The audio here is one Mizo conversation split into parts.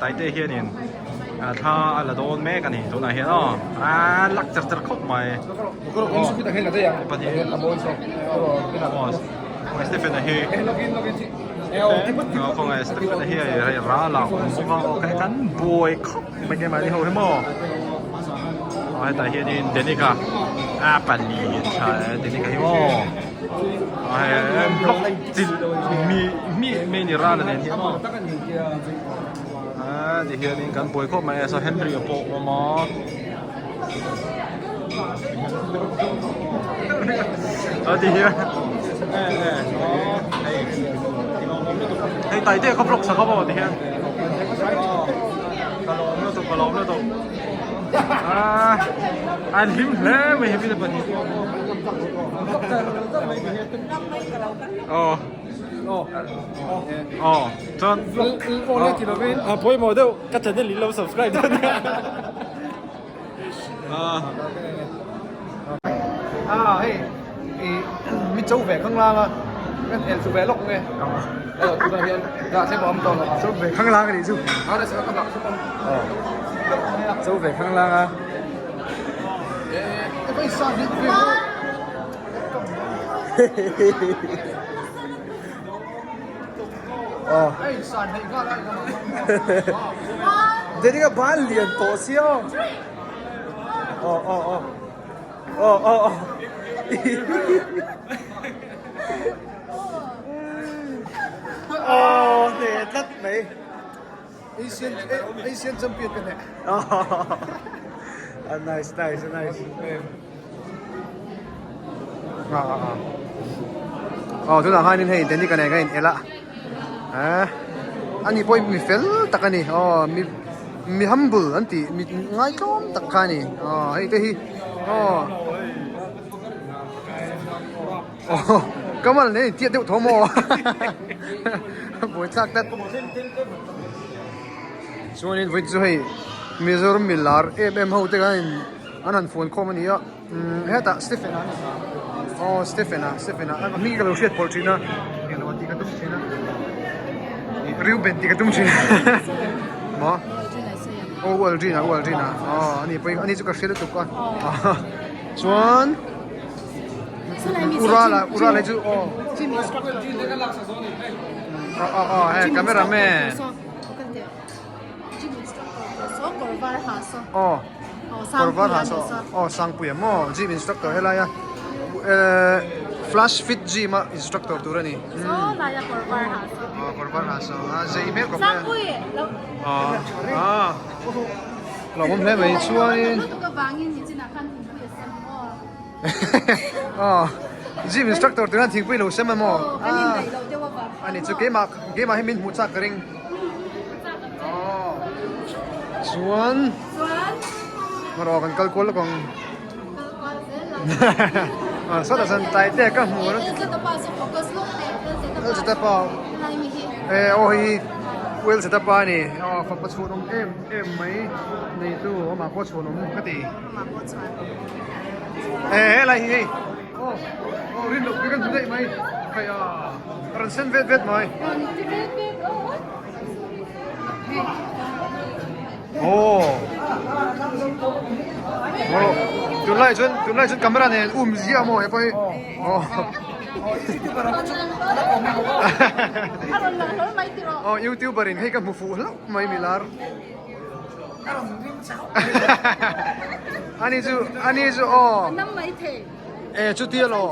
Taite hianin thla a la dawn mek a ni tunah hian aw a lak char char khawp mai aw Stephen-a hi khawngaih Stephen-a hi hei ral ah a awm bawk a aw kan buai khawp mai keimahni ho hi maw aw hetah hianin Denic-a a pali tha Denic-a hi maw aw hei block chilh mi mi mai a ni ral a nen hian maw. Aaa ti hianin kan buai khawp mai a saw Henry a pawh awm a a ti hian hei tai te ka vlog sak a maw ti hian ka lawm lutuk ka lawm lutuk aaa an hlim hle mai hemi te pahnih aw. Aw chuan a pawimawh deuh ka channel in lo subscribe dawn nia. A hei i mi cho ve khang lang a kan el chu ve lawk nge aw tunah hian dah thleng a awm tawh lo cho ve khang lang a nih chu a resa ka dah chu aw cho ve khang lang a e vai sa hi ve Daddy ka ban lian tawh sia aw. Aw aw aw. Aw aw aw. Aw hneh tlat mai. Asian Asian champion ka hneh. A nice nice a nice. A a a. Aw tunah khanin hei Danny ka nen ka in el a. Eh ani pawh hi mi fel tak a ni. Aw mi mi humble an tih mi ngaitlawm tak kha a ni. Aw hei te hi aw. Aw Kamal nen intiat deuh tho maw buai thlak tlat chuanin vawiin chu hei Mizoram milar em em ho te khan in an han fuan khawm a ni a umm hetah Stephen a aw Stephen a Stephen a a hming hi ka lo hriat pawlh thin a englo tih ka tum thin a Reuben tih ka tum thin a maw aw u Aldrin a u Aldrin a aw ani pawhin ani chu ka hre lutuk a chuan. Urala Urala chu aw aw aw aw hei cameraman aw kawr var ha saw aw Sangpuia maw gym instructor helai a ehh flash fit gym a instructor tur a ni aw kawr var ha saw a zei hmel khawp mai a aw hlauhawm hle mai chuanin. Aw gym instructor tuna thingpui lo sem emaw ani chu keimah keimah hi min hmuh chak ka ring aw chuan erawh kan kal kual lawk ang aw sawtah sawn taite ka hmu Lalzatapa eh aw hei hi Lalzatapa a ni aw fapa chhuanawm em em mai neitu amah pawh chhuanawm ka ti. Eh helai hi hei aw aw rin loh pui kan hmu daih mai khai a a rawn sen vet vet mai aw aw tunlai chuan tunlai chuan camera nen um ziah maw he pawh hi aw aw youtuber in hei ka hmu fuh hlauh mai milar. Ani chu ani chu aw. Nam mai thei. E chuti alo.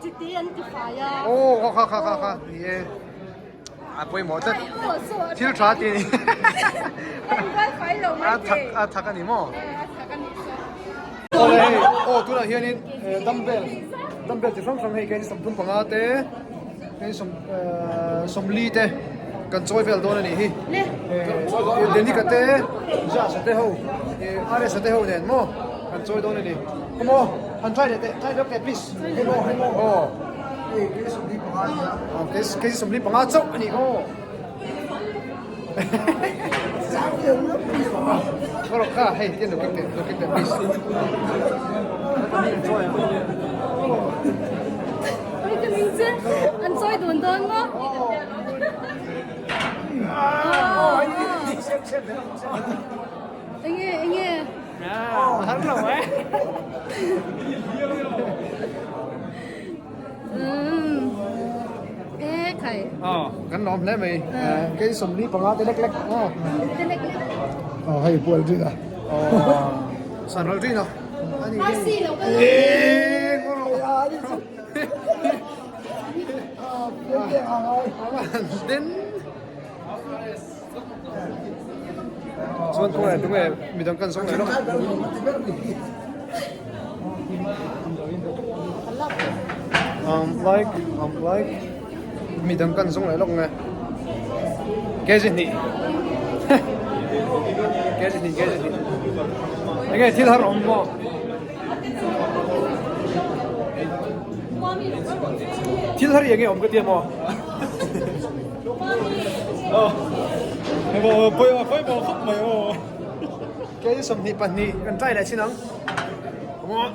Chiti an ti fai a. Aw kha kha kha kha ni e. A pawimawh tlat. Thil tha ti ni. A thak a thak ani maw. Awle hei aw tunah hianin dumbbell dumbbell chi hrang hrang hei kei 35 te hei sawm 40 te kan chawi vel dawn a nih hi Denika te Jasa te ho Aresa te ho nen maw kan chawi dawn a ni come on han try leh teh try leh teh please hei maw hei maw aw hei kei 45 a ni a aw kei 45 chauh a ni aw. Kha hei tian lo kek teh lo kek teh please. Oi ka ning che an chawi dun dawn maw? Enge enge. Har lo e. E khai. Kan lawm hle mai. Kei 45 te lek lek. Te lek lek. Aw hei pual rin a. San ral rin a. Ani. Arsi lo ka. E ngoro. Den. Chuan kawng eh tunge midang kan zawng leh lawk. Um like um like midang kan zawng leh lawk nge kg hnih kg hnih kg hnih enge thil har awm maw. Thil har enge awm ka tia maw. Kei 22 kan try leh chin ang. Come on.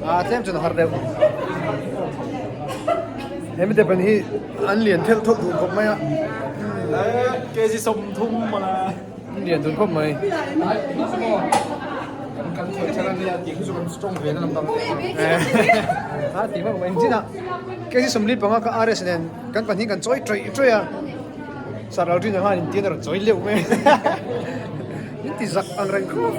A tlem chuan a har deuh. Hemi te pahnih hi an lian thelh thawlh duh khawp mai a. Kg 30 mawla. An lian dun khawp mai. A ti vak mai engtin a kg 45 ka RS nen kan pahnih kan chawi tawih tawih a. Sir Aldrin khan in tian a rawn chawi leuh mai min ti zak ang reng khawp.